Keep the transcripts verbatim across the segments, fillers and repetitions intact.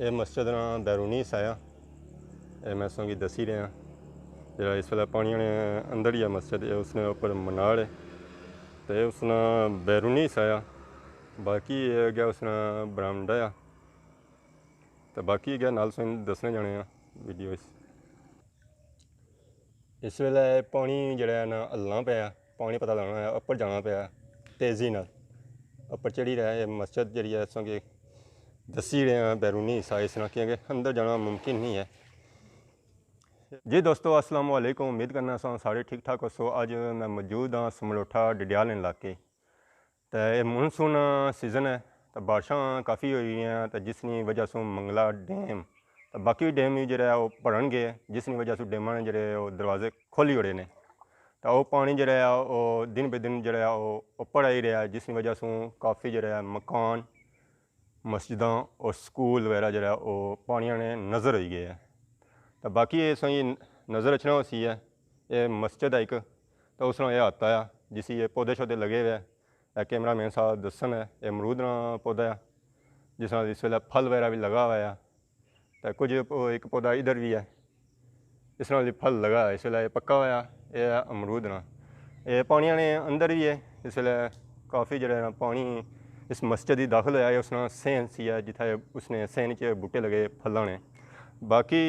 اے مسجد نا بیرونی حصہ آ، اے میں تساں کی دسی رہیا۔ جیڑا اس ویلے پانی نے اندر ہی ہے مسجد، اے اس نے اوپر منار ہے، تے اے اس نا بیرونی حصہ آ۔ باقی اے اگے اس نا برامڈا آ، تے باقی اگے نال تساں دسنے جانے آ ویڈیو اس۔ اس ویلے پانی جیڑا ہے نا ہلنا پیا، پانی پتہ لگنا ہے، اپر جانا پیا تیزی نال۔ اپر چڑھی رہیا ہے، مسجد جیڑی ہے تساں کی دسی رہے ہیں، بیرونی حصہ اس نا، کیونکہ اندر جانا ممکن نہیں ہے۔ جی دوستو، السلام علیکم، امید کرنا ساں سارے ٹھیک ٹھاک ہوسو۔ اج میں موجود ہاں سملوٹھا ڈڈیال علاقے، تے اے مونسون سیزن ہے، تے بارشاں کافی ہوئی رہیاں، تے جس نی وجہ سوں منگلا ڈیم تے باقی ڈیم وی جیڑا ہے او بھرن گئے، جس نی وجہ سوں ڈیماں نے جیڑے او دروازے کھولی اوڑے نے۔ تے او پانی جیڑا ہے او دن بہ دن جیڑا ہے او اپر آئی رہیا ہے، جس نی وجہ سوں کافی جیڑا ہے مکان، مسجداں اور سکول وغیرہ جیڑا ہے او پانیاں نے نظر ہوئی گئے ہے۔ تے باقی اے تساں کی نظر اچھنا ہوسی ہے، اے مسجد ہے ایک، تے اس نال اے ہتھ آیا، جس اچ اے پودے شودے لگے ہوئے ہے۔ اے کیمرہ مین صاحب دسن ہے، اے امرود نا پودا ہے، جس نال اس ویلے پھل وغیرہ وی لگا ہوا ہے۔ تے کچھ او ایک پودا ادھر وی ہے، اس نال وی پھل لگا ہے، اس ویلے اے پکا ہویا، اے ہے امرود نا۔ اے پانیاں نے اندر وی ہے، اس ویلے کافی جیڑا نا پانی اس مسجد وچ داخل ہویا ہے، اس نا سین سی ہے، جتھے اس نے سین چ بوٹے لگے پھلاں نے۔ باقی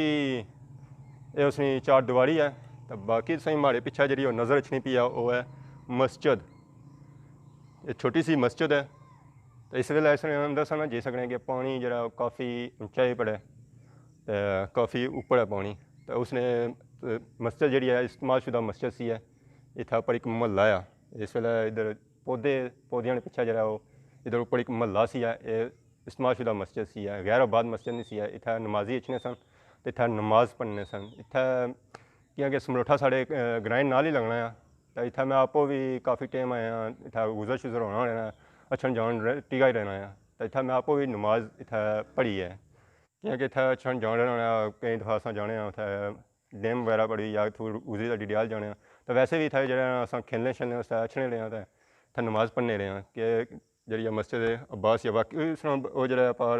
اے اس نی چار دیواری ہے۔ تے باقی تساں کی ماڑے پچھے جیڑی او نظر اچھنی پئی ہے، او ہے مسجد۔ اے چھوٹی سی مسجد ہے۔ تے اس ویلے اس نے اندر اساں نہ جائی سکنے کہ پانی جیڑا او کافی اونچائی پر ہے، تے کافی اوپر ہے پانی۔ تے اس نے، تے مسجد جیڑی ہے، استعمال شدہ مسجد سی ہے۔ اتھے اوپر ایک محلہ ہے۔ اس ویلے ادھر پودے، پودیاں نے پچھے جیڑا او ادھر اوپر ایک محلہ سی ہے۔ اے استعمال شدہ مسجد سی ہے، غیر آباد مسجد نہیں سی ہے۔ اتھے نمازی اچھنے سن تے اتھے نماز پڑھنے سن۔ اتھے کیونکہ سملوٹھا ساڑے، اے، گرائیں نال ہی لگنا ہے، تے اتھے میں آپو وی کافی ٹائم آیا ہاں، اتھے گزر شزر ہونا ہونا ہے، اچھن جان رہ-، ٹکا ہی رہنا ہے۔ تے اتھے میں آپو وی نماز اتھے پڑھی ہے، کیونکہ اتھے اچھن جان رہنا ہونا ہے، کئی دفعہ اساں جانے ہاں اتھے ڈیم وغیرہ پڑھی یا اتھوں گزری تے ڈڈیال جانے ہاں۔ تے ویسے وی اتھے جیڑا اساں کھیلنے شیلنے واسطے اچھنے رہے ہاں تے اتھے نماز پڑھنے رہے ہاں کہ جیڑی اے مسجد عباس یا باقی اس طرح او جیڑا پار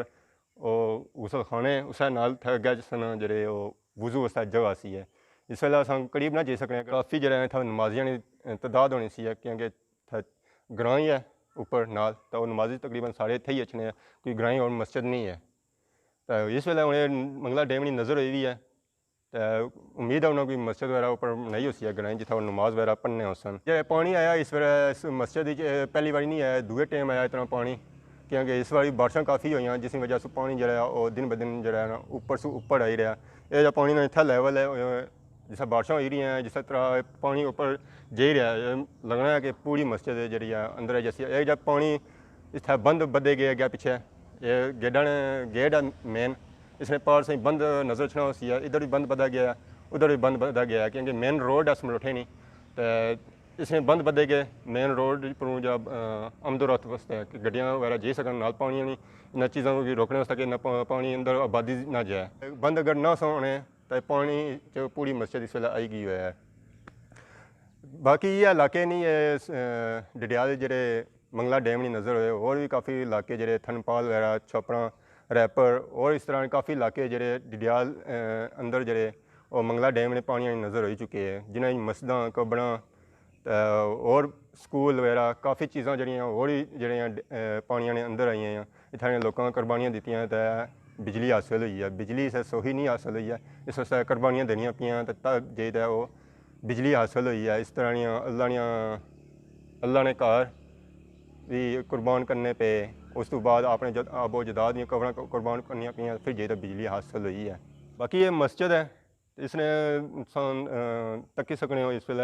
او غسل خانے اسے نال تھے اگے جس طرح جیڑے او وضو واسطے جگہ سی ہے۔ اس ویلے اساں قریب نہ جائی سکنے، کافی جیڑا اتھے نمازیاں نی تعداد ہونی سی ہے، کیونکہ اتھے گراں ہی ہے اوپر نال، تے او نمازی تقریباً سارے اتھے ہی اچھنے ہیں، کوئی گراں ہی اور مسجد نہیں ہے۔ تے اس ویلے ہن اے منگلا ڈیم نی نظر ہوئی وی ہے۔ تے امید ہے انہاں کوئی مسجد وغیرہ اوپر بنائی ہوسی ہے گرائیں جتھے او نماز وغیرہ پڑھنے ہوسن۔ جے پانی آیا اس ویلے اس مسجد وچ، اے پہلی واری نہیں آیا، دوئے ٹائم آیا اتنا پانی، کیونکہ اس واری بارشاں کافی ہوئیاں جس نی وجہ سے پانی جیڑا ہے او دن بہ دن جیڑا ہے نا اوپر سو اوپر آئی رہیا۔ اے جو پانی نا اتھا لیول ہے، اے جس طرح بارشاں ہوئی رہی ہیں، جس طرح پانی اوپر جائی رہیا ہے، اے لگنا ہے کہ پوری مسجد جیڑی ہے اندر ہے جیسی۔ اے جو پانی اتھا بند بدے گئے اگے پچھے، اے گیٹاں نے، گیٹ ہے مین، اس نے پار سے بند نظر اچھنا ہوسی ہے، ادھر بھی بند بدا گیا ہے، ادھر بھی بند بدا گیا ہے، کیونکہ مین روڈ ہے سملوٹھے نی۔ تے اس نے بند بدے گئے، مین روڈ پروں جا، آ، آمد و رفت واسطے کہ گڈیاں وغیرہ جائی سکن، نال پانی آنی، انہاں چیزاں کو بھی روکنے واسطے کہ نہ پا-، پانی اندر آبادی نہ جائے۔ بند اگر نہ سا ہونے تے پانی چ پوری مسجد اس ویلے آئی گئی ہویا ہے۔ باقی یہ علاقے نہیں ہے، آ، ڈڈیال جڑے منگلا ڈیم نی نظر ہوئے، اور بھی کافی علاقے جڑے تھنپال وغیرہ، چھپڑاں، ریپر اور اس طرح کافی علاقے جڑے ڈڈیال، آ، اندر جڑے او منگلا ڈیم نے پانی آنی نظر ہوئی چکے ہے، جنہاں وچ مسجداں، قبراں، تے اور سکول وغیرہ کافی چیزاں جڑیاں اور ہی جڑیاں، آ، پانی آنے اندر آئی ہیں۔ اتھاں نے لوکاں قربانیاں دتیاں تے بجلی حاصل ہوئی ہے، بجلی سے سوہی نہیں حاصل ہوئی ہے، اس واسطے قربانیاں دینیاں پیاں تے تب جائی تے او بجلی حاصل ہوئی ہے۔ اس طرح نیاں اللہ نیاں، اللہ نے گھر بھی قربان کرنے پے، اس تو بعد اپنے جد-، آب و جداد دیاں قبراں ق-، قربان کرنیاں پیاں، پھر جائی تے بجلی حاصل ہوئی ہے۔ باقی یہ مسجد ہے، اس نے انسان، آ، تکی سکنے ہو اس ویلے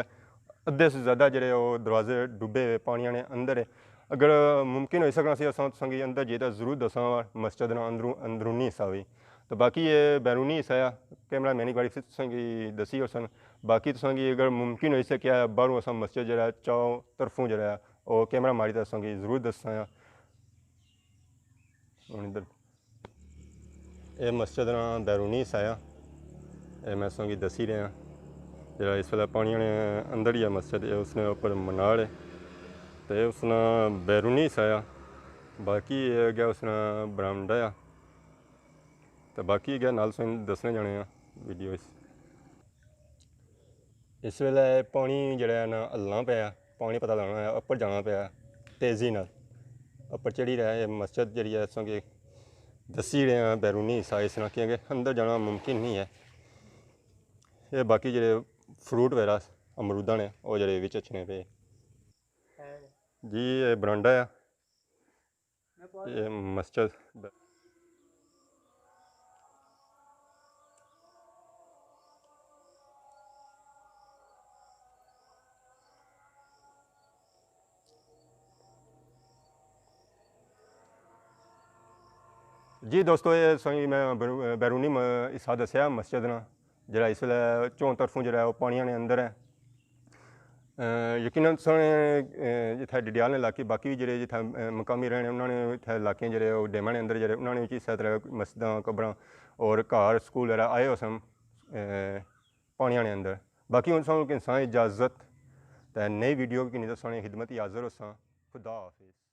ادھے سے زیادہ جڑے او دروازے ڈبے ہوئے پانی آنے اندر ہے۔ اگر ممکن ہوئی سکنا سی اساں تساں کی اندر جائی تے ضرور دساں مسجد نا اندرو-، اندرونی حصہ وی۔ تو باقی یہ بیرونی حصہ ہے، کیمرہ مین ایک باری پھر تساں کی دسی ہوسن۔ باقی تساں کی اگر ممکن ہوئی سکیا ہے باہروں اساں مسجد جڑا ہے چاؤ طرفوں جڑا ہے او کیمرہ ماری تے تساں کی ضرور دساں۔ ہن ادھر اے مسجد نا بیرونی حصہ آ، اے میں تساں کی دسی رہیا۔ جیڑا اس ویلے پانی نے اندر ہی ہے مسجد، اے اس نے اوپر منار ہے، تے اے اس نا بیرونی حصہ آ۔ باقی اے اگے اس نا برامڈا آ۔ تے باقی اگے نال سن دسنے جانے آں ویڈیو اس۔ اس ویلے پانی جڑا ہے نا ہلنا پیا، پانی پتہ لگنا ہے، اپر جانا پیا تیزی نال۔ اپر چڑھی رہا ہے، مسجد جڑی ہے، اساں کی دسی رہے ہیں بیرونی حصہ اس نا، کیونکہ اندر جانا ممکن نہیں ہے۔ یہ باقی جڑے فروٹ وغیرہ امروداں نے، وہ جڑے وچ اچھنے پے۔ جی، یہ برانڈا ہے۔ یہ مسجد۔ جی دوستو، یہ سوئی میں بیرو-، بیرونی م-، حصہ دسیا مسجد نا، جڑا اس ویلے چون طرفوں جڑا ہے وہ پانیاں نے اندر ہے۔ اے، یقیناً سونے، اے، جتھے ڈڈیال نے علاقے، باقی بھی جڑے جتھے، اے، مقامی رہنے، انہاں نے اتھے علاقے جڑے وہ ڈیماں نے اندر جڑے، انہاں نے وچ اسے طرح مسجداں، قبراں اور گھر، سکول وغیرہ آئے ہو سن، اے، پانیاں نے اندر۔ باقی ہن سانوں کہنساں اجازت، تے نئی ویڈیو کنی تے سانے خدمت ہی حاضر ہوساں۔ خدا حافظ۔